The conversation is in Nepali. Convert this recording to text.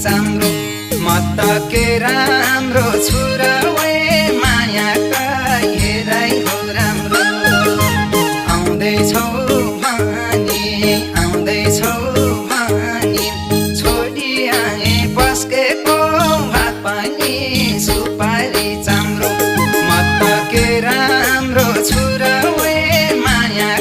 चाम्रो म त के राम्रो छु र वे मायाका हेराइ हो राम्रो आउँदैछौ